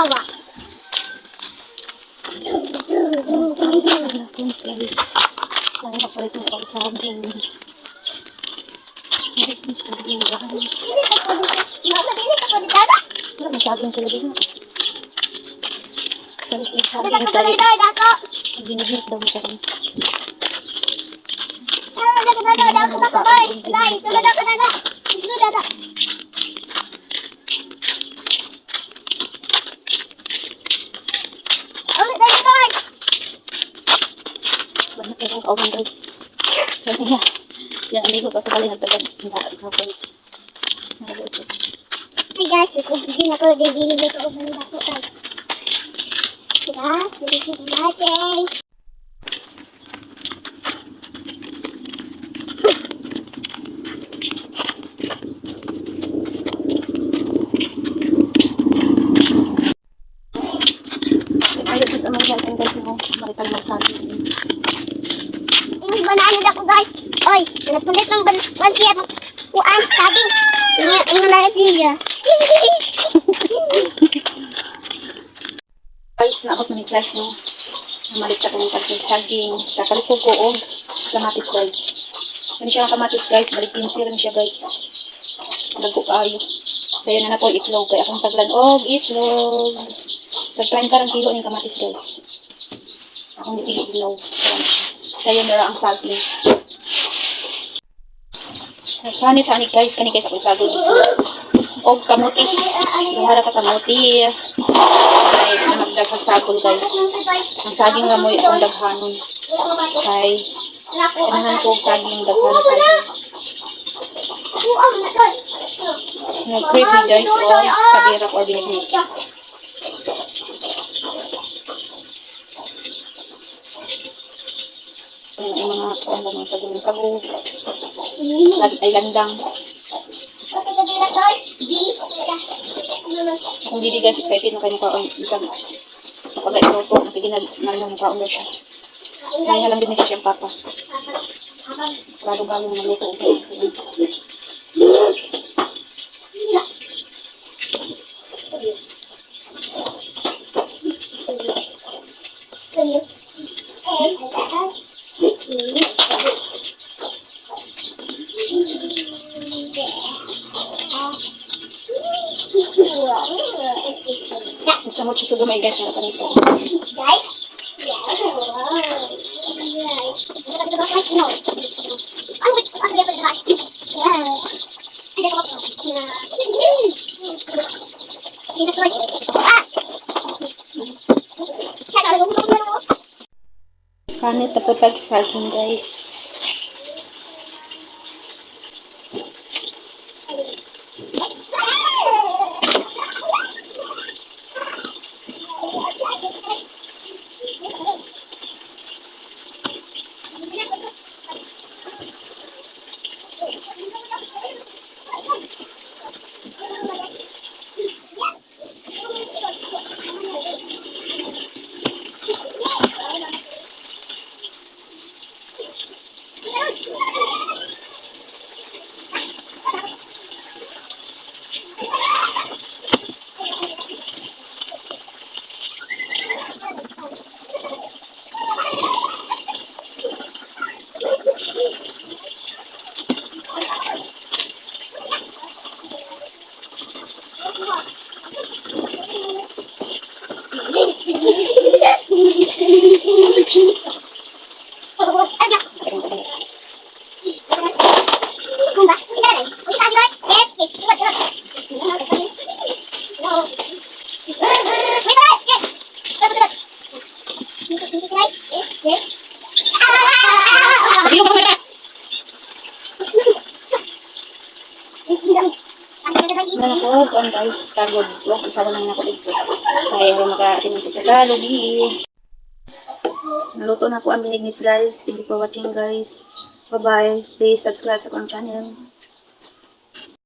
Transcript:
Awa. Guys, guys. Ang kapalit ng pagsabing. Saging, guys. Mama, dili ka pwede dada. Wala masyadong sila dito. Palit ng Dada saging. ka Kari. pwede dada ko. Ginigit daw siya rin. Dada ka dada dada ko dai. Dai, dada ka dada. Dada. Ulit dada dai. Banyak yung kauban, guys. Kaya, yung amigo ko sa bali nagtagal. Hapon. Hi guys, hindi na ko dili ko uban dako guys. Guys, dili ko watching. Ayun, ito naman natin, guys. No? Maritan magsaging. Yung banana dako guys. Oy, nagpalit ng ban siya kuan saging. Ingon na siya. Guys, naabot na ni class, no? Namalit ka ng pagkain saging. Kakalikog ko og kamatis, guys. Ano siya ang kamatis, guys? Balik 15 rin siya, guys. Dago kaayo. Kaya na na po itlog. Kaya akong taglan og itlog. Tag 30 rang kilo ning kamatis, guys. Akong gipili itlog. Kaya na ang saging. Kanit ani, guys, kani guys akong sagol guys. Og kamuti. Duha ra ka kamuti. Ay, namagdaghag sagol, guys. Ang saging nga mo'y akong daghanon. Kay kanahan ko og saging daghan na saging. Nag-crave me, guys, og kabirak or binignit. Ang mga kuan ba, mga sago ng sago, ay landang. Kung dili, guys, excited na kayo makaon isang kapag luto, sige na na makaon na siya. Kaya lang din na siya siyang papa. Bago-bago na maluto og Isa mo chito gamay, guys, na kanito. Guys. Kanit tapos pag saging, guys. Ayun, guys. Pagilong ka sa Wala ko, kuan, guys, tagod. Wag isa lang na ko dito. Kaya wala maka-atin sa lubi. Naluto na ko ang binignit, guys. Thank you for watching, guys. Bye-bye. Please subscribe sa akong channel.